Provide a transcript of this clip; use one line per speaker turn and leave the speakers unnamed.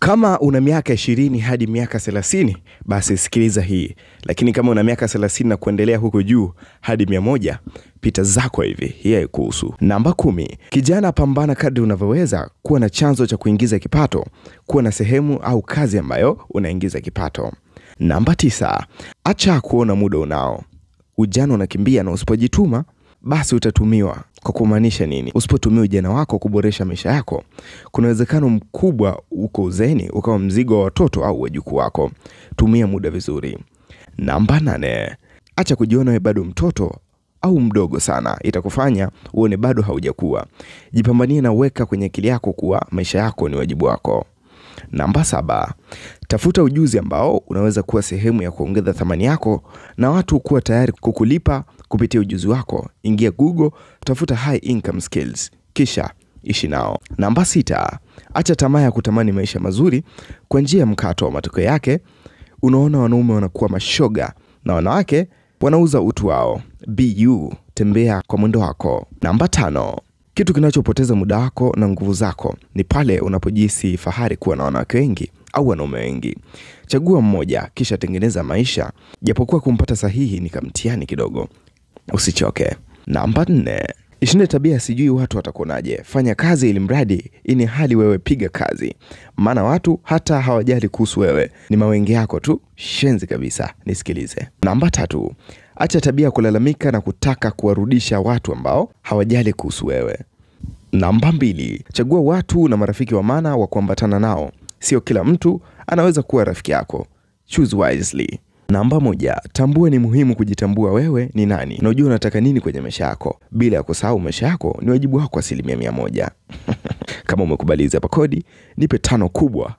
Kama una miaka 20 hadi miaka 30, basi sikiliza hii. Lakini kama una miaka 30 na kuendelea huko juu hadi 100, pita zako hivi, hii haikuhusu. Namba 10, kijana, pambana kadri unavyoweza kuwa na chanzo cha kuingiza kipato, kuwa na sehemu au kazi ambayo unaingiza kipato. Namba 9, acha kuona muda unao. Ujana unakimbia na usipojituma basi utatumiwa. Kwa kumaanisha nini? Usipotumia ujana wako kuboresha maisha yako, kuna uwezekano mkubwa uko uzeni ukawa mzigo wa watoto au wajukuu wako. Tumia muda vizuri. Namba 8, acha kujiona wewe bado mtoto au mdogo sana, itakufanya uone bado haujakuwa. Jipambanie na weka kwenye akili yako kuwa maisha yako ni wajibu wako. Namba 7, tafuta ujuzi ambao unaweza kuwa sehemu ya kuongeza thamani yako na watu kuwa tayari kukulipa kupitia ujuzi wako. Ingia Google, tafuta high income skills, kisha ishi nao. Namba 6, acha tamaa ya kutamani maisha mazuri kwa njia ya mkato. Matokeo yake unaona wanaume wanakuwa mashoga na wanawake wanauza utu wao. Bu, tembea kwa mwendo wako. Namba 5, kitu kinachopoteza muda wako na nguvu zako ni pale unapojihisi fahari kuwa na wanawake wengi au wanaume wengi. Chagua mmoja kisha tengeneza maisha, japokuwa kumpata sahihi ni kamtihani kidogo. Usichoke. Namba 4, ishinde tabia sijui watu watakuonaje. Fanya kazi ili mradi ini hali wewe piga kazi, maana watu hata hawajali kuhusu wewe, ni mawenge yako tu. Shenzi kabisa, nisikilize. Namba 3, acha tabia kulalamika na kutaka kuwarudisha watu ambao hawajali kuhusu wewe. Namba 2, chagua watu na marafiki wa maana wa kuambatana nao. Sio kila mtu anaweza kuwa rafiki yako. Choose wisely. Namba 1, tambua ni muhimu kujitambua wewe ni nani na ujue unataka nini kwenye maisha yako. Bila ya kusahau maisha yako ni wajibu wako 100%. Kama umekubali hizi hapa kodi, nipe 5 kubwa.